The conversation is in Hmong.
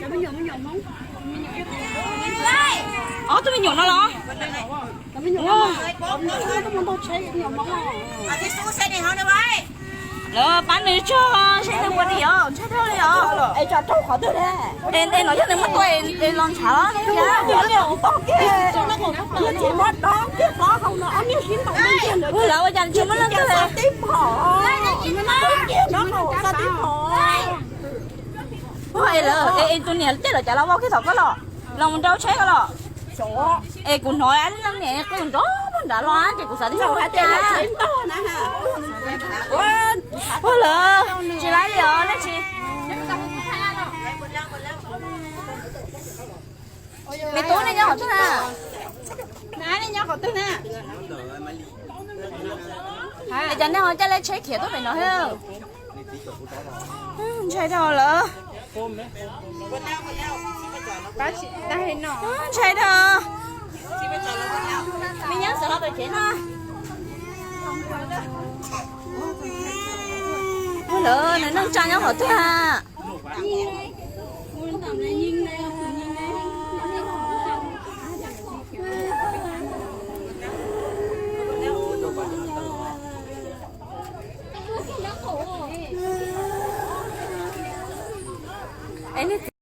Ob tug me nyuam no los? Lawv pab nws tso, seb nws puas li os, ntshai dhau li os. Es no yog nws muab tua es los ntshav thiab. Lawv ua cas tsis muaj leej twg li? Es lawv, es tus niam tej lawv cas los vau kiag tom koj los, los mus rau tsheb koj los? Es kuv hnov leej niam qw nrov nrad los ces kuv xav tias yog hais tias ua lawv tsis laib li os nej tsis. Me tub, nej nyob qhov twg na? Es cas nej ho caij leb tsheb khiav tuaj pem no thiab? Ntshai dhau lawm. Ntshai dhau. Lawv, nws neej tsa nyob qhov twg?